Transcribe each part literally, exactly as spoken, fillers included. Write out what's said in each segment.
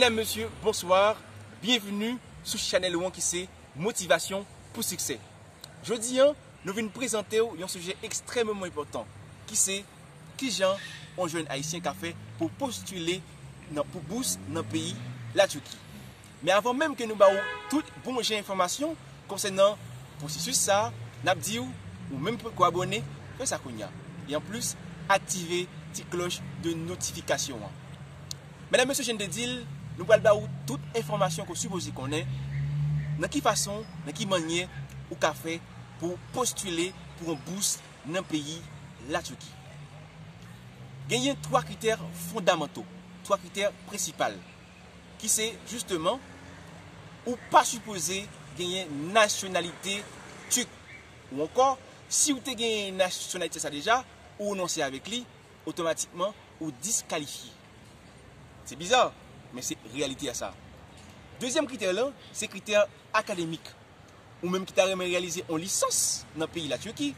Medam, mesye, bonswa. Byenveni sou chanèl ou an ki se Motivasyon pou Siksè. Jodi a, nou vin prezante w yon sijè ekstrèmeman enpòtan, ki se kijan yon jèn ayisyen ka fè pou postile nan, pou bous nan peyi Latiki. Men avan menm ke nou ba w tout bon jan enfòmasyon konsènan pwosesis sa a, n ap di w, ou menm ki poko abòne, fè sa kounye a. E anplis, aktive ti klòch de notifikasyon an. Medam, mesye, jan n te di l, nou pral ba w tout enfòmasyon ke w sipoze konnen, nan ki fason, nan ki mannyè ou ka fè pou w postile pou yon bous nan peyi Latiki. Genyen twa kritè fondamanto, twa kritè prensipal, ki se, jisteman, ou pa sipoze genyen nasyonalite tik. Ou ankò, si w te genyen nasyonalite sa deja, ou renonse avèk li, otomatikman, ou diskalifye. Se biza, men se reyalite a sa. Dezyèm kritè lan, se kritè akademik. Ou menm ki ta renmen reyalize yon lisans nan peyi Latiki,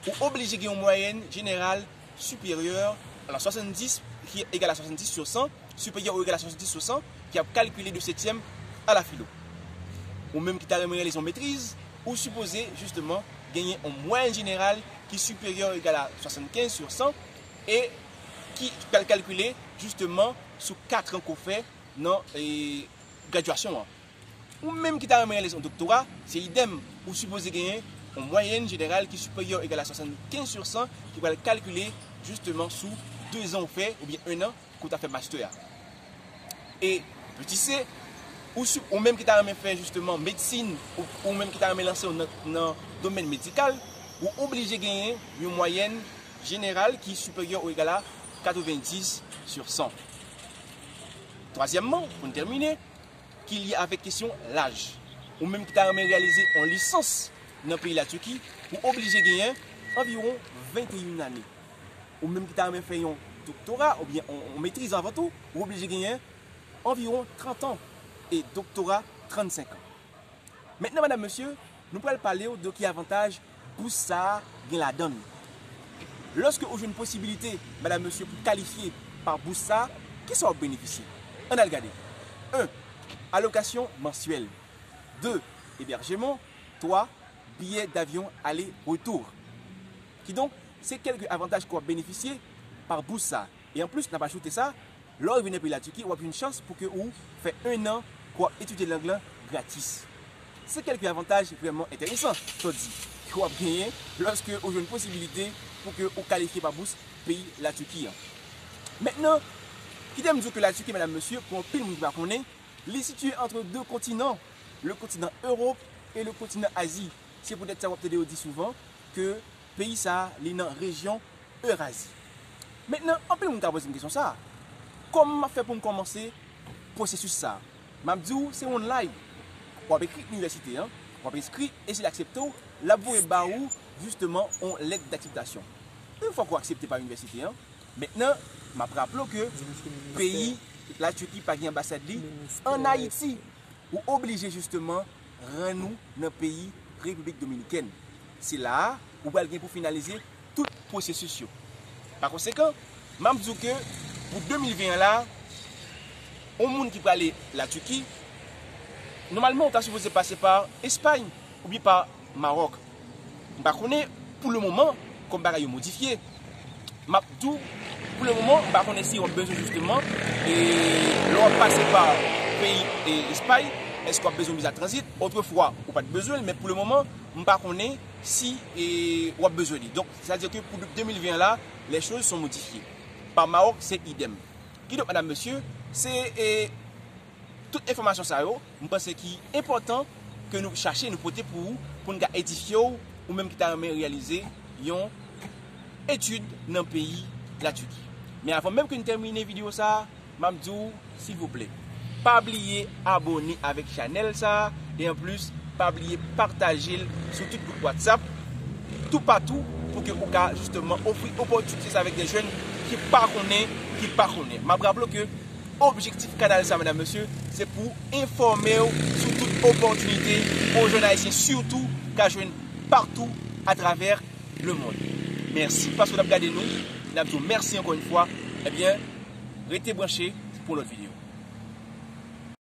ou oblije gen yon mwayèn jeneral siperyè a swasanndis, ki egal a swasanndis sou san, siperyè ou egal a swasanndis sou san, ki ap kalkile de setyèm a la filo. Ou menm ki ta renmen reyalize yon metriz, ou sipoze, jisteman, genyen yon mwayèn jeneral ki siperyè ou egal a swasannkenz sou san, e ki pral kalkile, jisteman, sou kat an ke w fè nan, e, gradyasyon an. Ou menm ki ta renmen reyalize yon doktora, se idèm, ou sipoze genyen yon mwayèn jeneral ki siperyè ou egal a swasannkenz sou san, ki pral kalkile, jisteman, sou dezan ou fè, oubyen ennan, ke w ta fè mastè a. E, peti se, ou, si, ou menm ki ta renmen fè, jisteman, medsin, ou, ou menm ki ta renmen lanse w nan, nan domèn medikal, ou oblije genyen yon mwayèn jeneral ki siperyè ou egal a katrevenndis sou san. Twazyèmman, pou n tèmine, ki lye avèk kesyon laj. Ou menm ki ta renmen reyalize yon lisans nan peyi Latiki, ou oblije genyen anviwon venteyen ane. Ou menm ki ta renmen fè yon doktora oubyen yon, yon metriz avan tou, ou oblije genyen anviwon trant an e doktora trannsenk an. Mentnan, medam, mesye, nou pral pale w de ki avantaj bous sa a gen ladan l. Lòske ou jwenn posibilite, medam, mesye, pou kalifye pa bous sa a, kisa w ap benefisye? Ann al gade. En, alokasyon mansyèl. De, ebèjeman. Twa, biyè davyon ale retou. Kidonk, se kèlke avantaj ke w ap benefisye pa bous sa a. E anplis, n ap ajoute sa, lè w rive nan peyi Latiki, w ap jwenn chans pou ke ou fè en an ke w ap etidye lang lan gratis. Se kèlke avantaj vrèman enteresan, sa w di, ke w ap genyen lòske ou jwenn posibilite pou ke ou kalifye pa bous peyi Latiki an. Mentnan, kite m di w ke Latiki, medam, mesye, pou anpil moun ki pa konnen, li sitiye antre de kontinan, le kontinan Ewòp e le kontinan Azi. Se poutèt sa w ap tande yo di souvan ke peyi sa a, li nan rejyon Erazi. Mentnan, anpil moun ka poze m kesyon sa a. Kòman m ap fè pou m kòmanse pwosesis sa a? M ap di w, se online. W ap ekri inivèsite an, w ap enskri, e si l aksepte w, l ap voye ba ou, jisteman, yon lèt d'akseptasyon. Yon fwa ke w aksepte pa inivèsite an, mentnan, m ap raple w ke peyi Latiki pa gen anbasad li ann Ayiti. Ou oblije jisteman rann ou nan peyi Repiblik Dominikèn. Se la a ou pral gen pou finalize tout pwosesis yo. Pa konsekan, m ap di w ke pou de mil ven an la, yon moun ki prale Latiki, nòmalman ou ta sipoze pase pa Espay oubyen pa Mawòk. M pa konnen pou le moman kòman bagay yo modifye. M ap di w, pou le moman, m pa konnen si w ap bezwen jisteman, e lè w ap pase pa peyi, e, Espay, èske w ap bezwen viza tranzit? Otrefwa, ou pa t bezwen l, men pou le moman, m pa konnen si, e, w ap bezwen li. Donk, sa vle di ke pou de mil ven an la, les choses sont modifiées. Pa Mawòk, se idèm. Kidonk, medam, mesye, se, e, tout enfòmasyon sa yo, m panse ki enpòtan ke nou chache, nou pote pou ou, pou n ka edifye w, ou menm ki ta renmen reyalize yon etid nan peyi Latiki. Men avan menm ke n tèmine videyo sa a, m ap di w, silvouplè, pa bliye abòne avèk chanèl sa a, e anplis, pa bliye pataje l sou tout gwoup WhatsApp, toupatou, pou ke ou ka jisteman ofri opòtinite sa avèk de jèn ki pa konnen, ki pa konnen. M ap raple w ke objektif kanal sa, medam, mesye, se pou enfòme w sou tout opòtinite pou jèn ayisyen, sitou ka jwenn patou atravè lemonn. Mèsi paske w t ap gade nou. N ap di w mèsi ankò yon fwa. Ebyen, rete branche pou yon lòt videyo.